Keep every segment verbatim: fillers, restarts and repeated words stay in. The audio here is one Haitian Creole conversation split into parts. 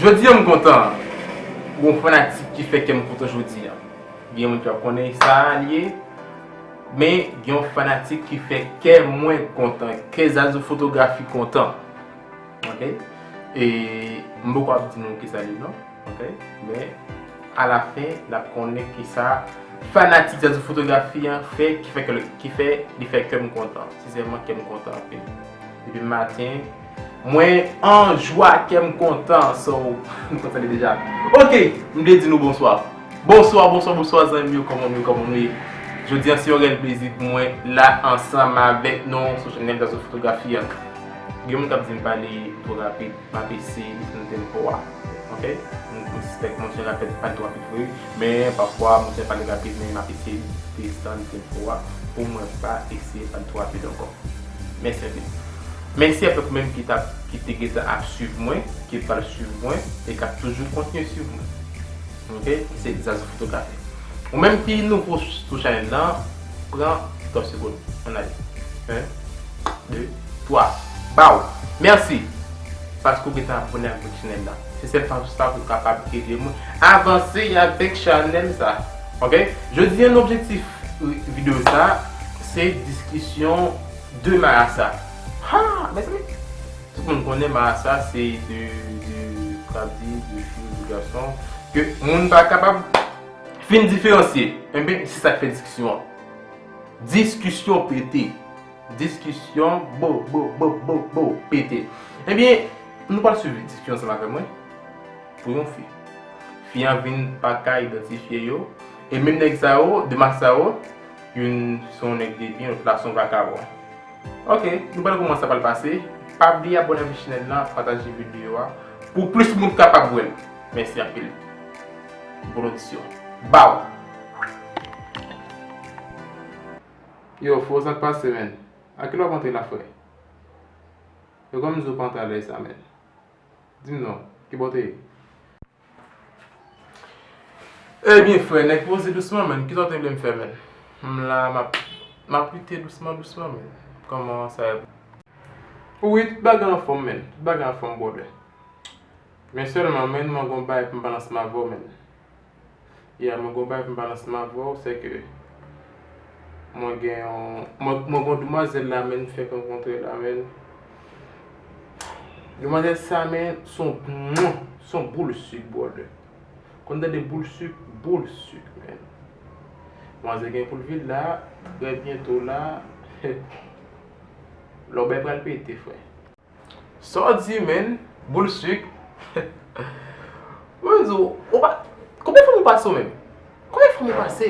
Jodi a m kontan. Gon fanatik ki fè kè m kontan jodi a. Gen moun ki ap konnen sa a li ye. Men gen yon fanatik ki fè kè mwen kontan. Kè Zazou Fotografi kontan. Ok? E m poko ap di nou kisa li ye non. Ok? Men alafen, n ap konnen kisa fanatik Zazou Fotografi an fè ki fè kè, ki fè li fè kè m kontan. Sensèman, kè m kontan anpil. Depi maten, mwen an jwa, kè m kontan. So, nou konn sa li deja. Ok, m vle di nou bonswa. Bonswa, bonswa, bonswa, zanmi yo, kòman nou ye, kòman nou ye? Jodi a, se yon rèl plezi pou mwen la ansanm avèk nou sou chanèl Zazou Fotografi a. Gen moun k ap di m pale twò rapid, m ap eseye desann tempo a. Ok? M, m sispèk mwen se rapid, pale twò rapid vre, men pafwa mwen se pale rapid, men m ap eseye desann tempo a pou mwen pa eseye pale twò rapid ankò. Mèsi anpil. Mèsi avèk ou menm ki t ap, ki te gentan ap swiv mwen, ki pral swiv mwen, e k ap toujou kontinye swiv mwen. Ok? Se Zazou Fotografi. Ou menm ki nouvo sou chanèl lan, pran twa segonn. Ann ale. En, de, twa. Baw! Mèsi! Paske w gentan abòne avèk chanèl lan. Se sèl fason sa pou w kapab ede mwen avanse avèk chanèl sa. Ok? Jodi a, objektif videyo sa, se diskisyon de marasa. Ha! Mezanmi, tout moun konnen marasa se de, de, sa di, de fi, de gason, ke moun pa kapab fin diferansye. Enben, se sa k fè diskisyon an. Diskisyon pete. Diskisyon bo, bo, bo, bo, bo, pete. Ebyen, nou pral swiv diskisyon ansanm avè mwen pou yon fi. Fi an vin pa ka idantifye yo. E menm nèg sa yo, de mas sa yo, youn se yon nèg debyen, lòt la se yon vakabon. Ok, nou pral kouman sa pral pase. Pa bliye abòne avèk chanèl lan, pataje videyo a pou plis moun kapab wè l. Mèsi anpil. Bon odisyon. Baw! Yo, frè, sa k pase, menn? A kilè w ap antre la, frè? Yo, kòman m di w pa antre alè sa, menn? Di m non, ki bò w te ye? Ebyen, frè, nèg, poze dousman, menn. Kisa w te vle m fè, menn? M la, m ap, m ap lite dousman, dousman, menn. Kòman sa ye? Wi, tout bagay anfòm, menn. Tout bagay anfòm, brother. Men sèlman, menn, mwen gon bagay pou m pale ansanm avè w, menn. Ya, mwen gon bagay pou m pale ansanm avè w, se ke mwen gen yon, mwen, mwen gon demwazèl la, menn, m fèk rankontre la, menn. Demwazèl sa, menn, se yon, se yon boul sik, brother. Konn tande boul sik, boul sik, menn. Demwazèl gen pou l vin la, trè byento la. Lòbèy pral pete, frè. Sa w di, menn? Boul sik? Mwen di w, ou pa, konbyen fanm ou pase w menm? Konbyen fanm ou pase?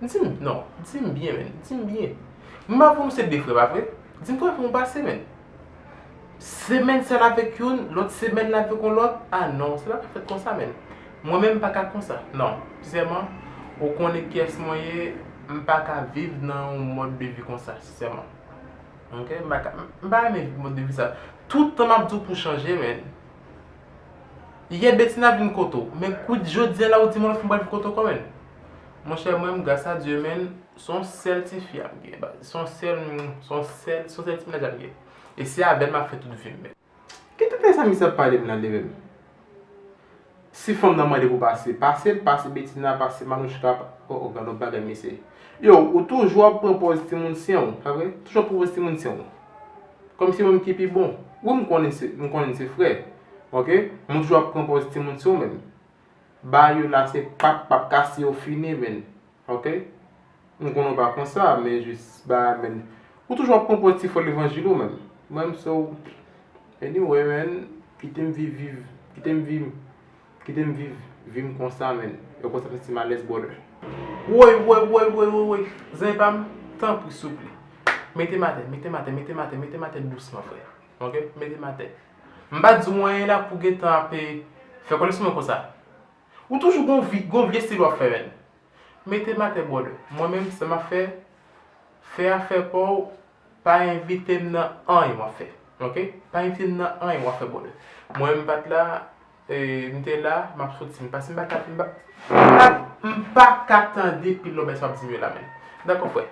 Di m, non, di m byen, menn, di m byen. M pa pou m se de frè, pa vre? Di m konbyen fanm ou pase, menn? Semèn sa l avèk youn, lòt semèn l avèk yon lòt. A non, sa pa ka fèt konsa, menn. Mwen menm m pa ka konsa. Non, sensèman, ou konnen kiyès mwen ye, m pa ka viv nan yon mòd de vi konsa, sensèman. Ok, m pa ka, m pa renmen mòd de vi sa. Tout tan m ap di w pou chanje, menn. Yè Betina vin kote w, men kout jodi a la ou di m yon lòt fanm pral vin kote w ankò, menn. Monchè, mwen menm, gras a Dye, menn, se yon sèl tifi a m gen, baz. Se yon sèl, se yon sèl, se yon sèl ti mennaj a m gen. E se avè l m ap fè tout vi m, menn. Ki tenten sa misye ap pale m la li menm? Si fanm nan mande pou pase, pase l, pase Betina, pase Manouchka, pa, o, o, gad yon bagay mesye. Yo, ou toujou ap pran pòz timoun syen w, pa vre? Toujou ap pran pòz timoun syen w. Kòmsi mwen ki pi bon. Wi, m konnen se, m konnen se frè. Ok? Men w toujou ap pran pòz timoun syen w menm. Bagay yo la se pap, pap kase yo fini, menn. Ok? M konnen w pa konsa, men jis bagay, menn. Ou toujou ap pran pòz ti fò levanjil ou menm. Mwen, m so, anyway, menn, kite m viv, viv, kite m viv, kite m viv vi m konsa, menn. E w konsa santi m alèz, brother. Woy, woy, woy, woy, woy, woy. Zanmi pa m, tanpri, souple. Mete m atè, mete m atè, mete m atè, mete m atè dousman, frè. Ok? Mete m atè. M pa di w anyen la pou gentan ap, eh, fè kòlè sou mwen konsa. Ou toujou gon vi-, gon vye stil w ap fè, menn. Mete m atè, brother. Mwen menm, sa m ap fè, fè afè pa w, pa envite m nan anyen w ap fè. Ok? Pa envite m nan anyen w ap fè, brother. Mwen menm, m pa t la, e, m te la, m ap soti. M pase, m pa ka, m pa, m pa, m pa ka tande pil lòbèy sa w ap di m yo la, menn. Dakò, frè.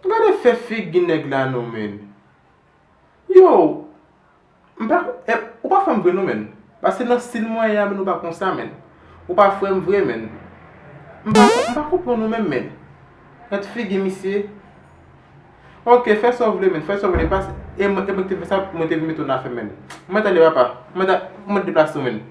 Gade fè figi nèg la non, menn. Yo, M pa, eh, ou pa frè m vre non, menn. Paske nan stil mwen ye a, menn, ou pa konsa, menn. Ou pa frè m vre, menn. M pa, m pa konprann ou menm, menn. Gad figi misye. Ok, fè sa w vle, menn. Fè sa w vle. Pas, e mwen, e mwen ki te fè sa, mwen te vin mete w nan afè, menn. Mwen tande papa. Mwen ta, mwen deplase w, menn.